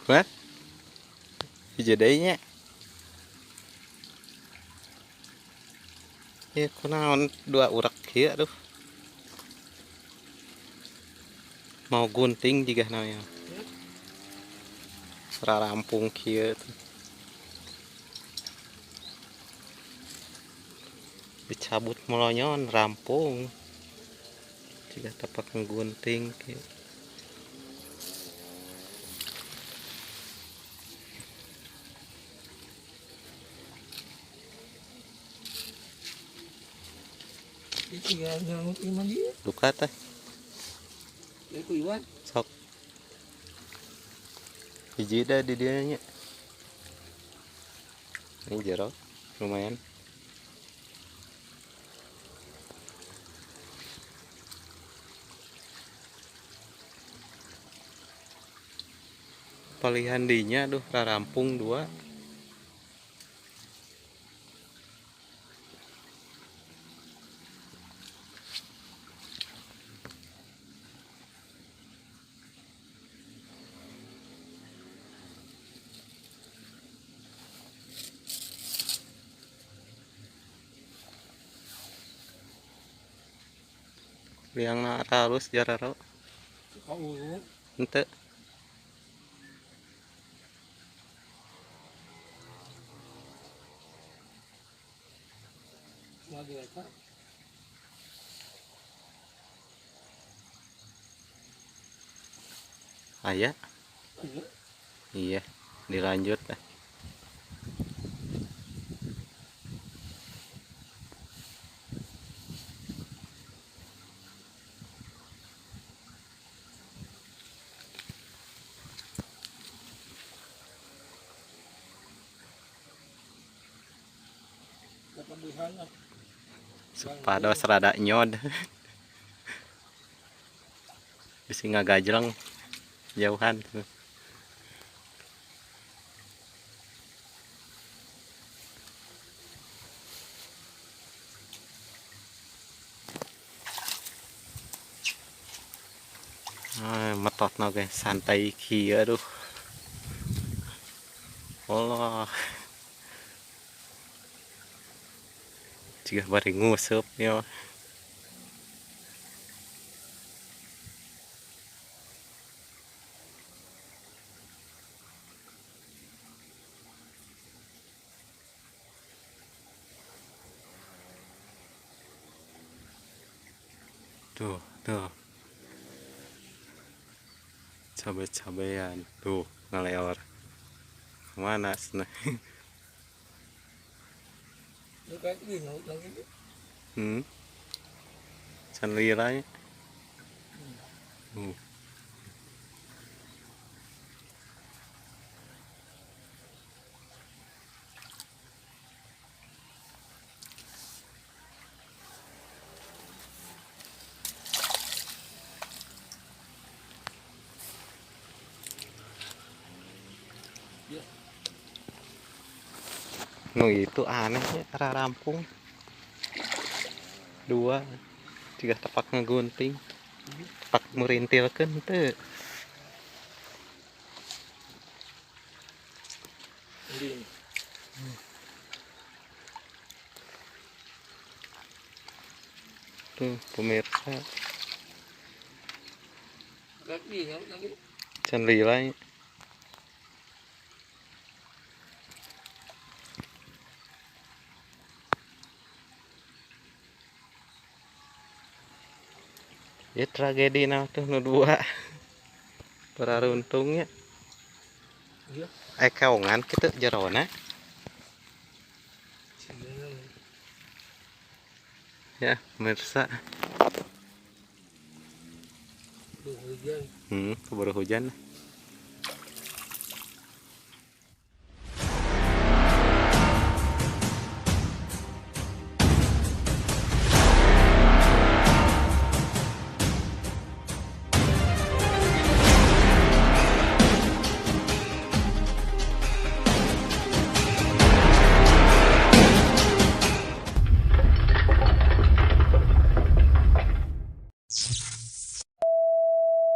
Hah? Hiji deui nya. Ya kunaon dua urak kieu aduh. Mau gunting jiga namanya. Rarampung kieu tuh. Dicabut melonyon rampung. Jiga tapak nggunting kieu. Duka teh. Sok. Hiji dah di dieu nya. Ini jero lumayan. Palihan dinya aduh rarampung dua. Liang halus jararo. Ente. Aya. Iya, dilanjut lah. Supados rada nyod. Bisi ngagajleng jauhan. Ah, metotna ge santai kieu aduh. Allah. Jika bari nguseup ya. Tuh, tuh. Cabe-cabean tuh ngeleor. Kemana sana? Can lila nya. Nu itu anehnya rarampung dua tiga tepak ngegunting tepak merintilkeun teu. Tuh pemirsa can lila nya. Ya tragedi nah tuh nu dua pararuntungnya. Iya. Kaongan kitu jerona. Ya, pemirsa. Hujan. Keburu hujan.